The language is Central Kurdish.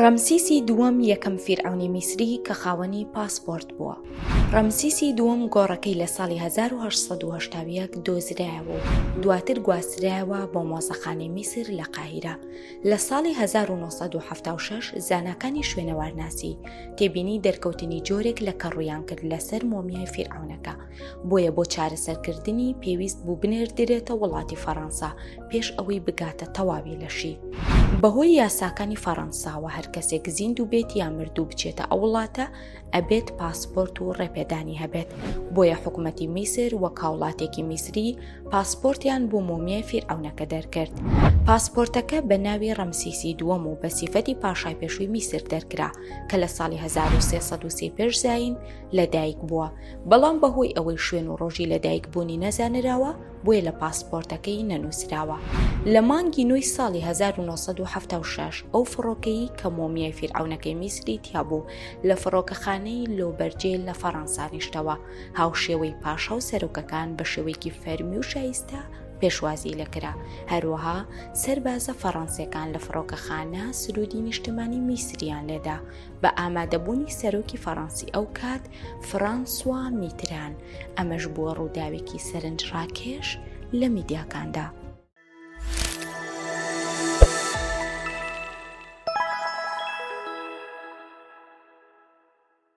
ڕەمسیسی دووەم یەکەم فیرعەونی میسری کە خاوەنی پاسپۆرت بووە. ڕەمسیسی دووەم گۆڕەکەی لە ساڵی 1881 دۆزرایەوە و دواتر گواسترایەوە بۆ مۆزەخانەی میسر لە قاهیرە. لە ساڵی 1976 زاناکانی شوێنەوارناسی تێبینی دەرکەوتنی جۆرێک لە کەڕوویان کرد لەسەر مۆمیای فیرعەونەکە، بۆیە بۆ چارەسەرکردنی پێویست بوو بنێردرێتە وڵاتی فەڕەنسا پێش ئەوەی بگاتە تەواوی لەشی. بەهۆی یاساکانی فەڕەنساوە هەر کەسێک زیندوو بێت یا مردوو بچێتە ئەو وڵاتە ئەبێت پاسپۆرت و ڕێپێدانی هەبێت، بۆیە حکومەتی میسر وەک هاوڵاتێکی میسری پاسپۆرتیان بۆ مۆمیای فیرعەونەکە دەرکرد. پاسپۆرتەکە بە ناوی ڕەمسیسی دووەم و بە سیفەتی پاشای پێشووی میسر دەرکرا کە لە ساڵی 1303 پێش زایین لەدایک بووە، بەڵام بەهۆی ئەوەی شوێن و ڕۆژی لەدایکبوونی نەزانراوە بۆیە لە پاسپۆرتەکەی نەنووسراوە. لە مانگی نۆی ساڵی 1976 ئەو فڕۆکەی کە مۆمیای فیرعەونەکەی میسری تیابوو لە فڕۆکەخانەی لۆبەرجێ لە فەڕەنسا نیشتەوە، هاوشێوەی پاشا و سەرۆکەکان بە شێوەیەکی فەرمی و شایستە پێشوازی لێکرا، هەروەها سەربازە فەڕەنسیەکان لە فڕۆکەخانە سروودی نیشتمانی میسریان لێدا بە ئامادەبوونی سەرۆکی فەڕەنسی ئەو کات فرانسوا میتران، ئەمەش بووە ڕووداوێکی سەرنجڕاکێش لە میدیاکاندا.